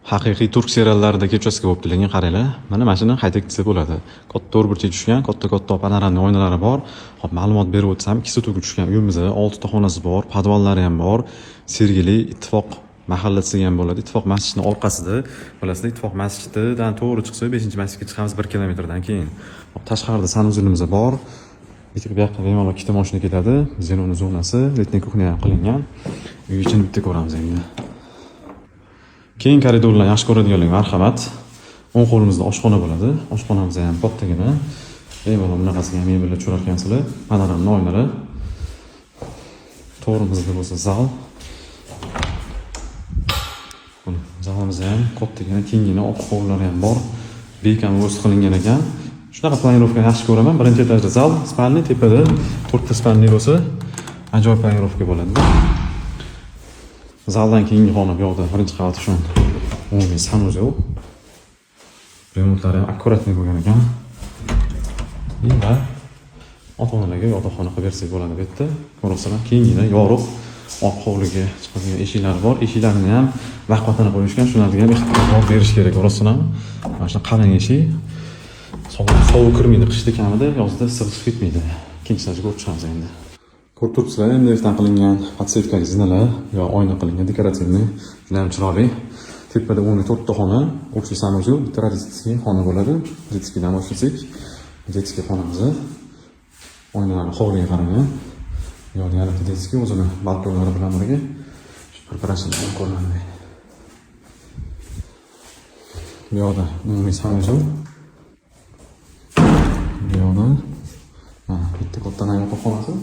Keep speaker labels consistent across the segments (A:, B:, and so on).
A: Haqiqiy turk seriallaridagi uchastka bo'libdi, lekin qaranglar, mana shuni high-tech desa bo'ladi. Katta to'rtburchak tushgan, katta katta панорамный oynalari bor. Hop, ma'lumot berib o'tsam, 2 sotixga tushgan uyimiz, 6 ta xonasi bor, podvallari ham bor. Sergeli, Ittifoq mahallasi ham bo'ladi. Ittifoq masjidining orqasida, bilasizlar, Ittifoq masjididan to'g'ri chiqsa, 5-masjidga chiqamiz 1 kilometrdan keyin. Hop, tashqarida санузел imiz bor. Bitta bu yoqqa bemalol ikkita mashina ketadi. Зеленый zonasi, летний кухня ham qilingan. Uy ichini bitta ko'ramiz endi. Keng koridorlarni yaxshi ko'radiganlar, marhamat. O'ng qo'limizda oshxona bo'ladi. Oshxonamiz ham kattagina. Bemalol bunaqasiga ham mebellar tushirar ekansizlar. Панорамный oynalar. To'g'rimizda bo'lsa zal. Buni zalimiz ham kattagina, kenggina, oq hovlilari ham bor. Bekam o'z qilingan ekan. Shunaqa планировка ni yaxshi ko'raman. Birinchi etajda zal, спальный, tepada to'rtta спальный bo'lsa, ajoyib планировка bo'ladi. Zaldan keyingi xona bu yoqda, birinchi qavat shu umumiy санузел. Remontlari ham аккуратный bo'lgan ekan. Va ota-onalarga yotoqxona qilib bersak bo'ladi bu yerda. Ko'rasizlar, kenggina, yorug', oq hovliga chiqadigan eshiklari bor. Eshiklarni ham vaqt-vaqtini qo'yishgan, shularga ham ehtiyot berish kerak, ko'rasizlarmi? Mana shunaqa qalin eshik. Sovuq kirmaydi, qishda kamida, yozda issiq chiqib ketmaydi. Ikkinchi etajga ko'rib chiqamiz endi. Ko'rib turibsizlar, MDFdan qilingan подсветка li zinalar, yo oyna qilingan, декоративный, juda ham chiroyli. Tepada umumiy to'rtta xona, общий санузел, bitta родительский xona bo'ladi. Детский dan boshlasak, детский xonamiz. Oynalarni hovliga qaragan. Bu yoqda yana bitta детский, o'zini balkonlari bilan birga bir ham ko'rinadi. Bu yoqda umumiy санузел. Bu yoqda, mana, bitta katta yotoqxonasi.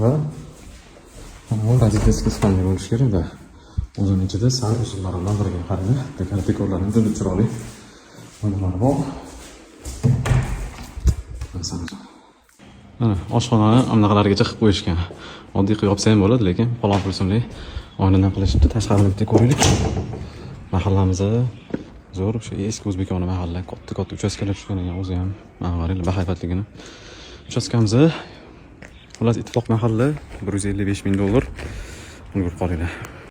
A: Va mana bu родительский спальня bo'lishi kerakda. O'zini ichida санузел lari bilan birga, qaranglar. Dekorlari juda chiroyli. Oynalari bor. Mana санузел. Mana oshxonani bunaqalargacha qilib qo'yishgan. Oddiy qilib yopsa ham bo'ladi, lekin falon pul oynadan qilishibdi. Tashqarini bitta ko'raylik. Mahallamiz zo'r, o'sha eski o'zbekona mahalla, katta katta uchastkalar tushgan ekan o'zi ham. Mana qaranglar bahaybatligini. Uchastkamiz, xullas, Ittifoq mahalla, 155 ming dollar. Ulgurib qolinglar.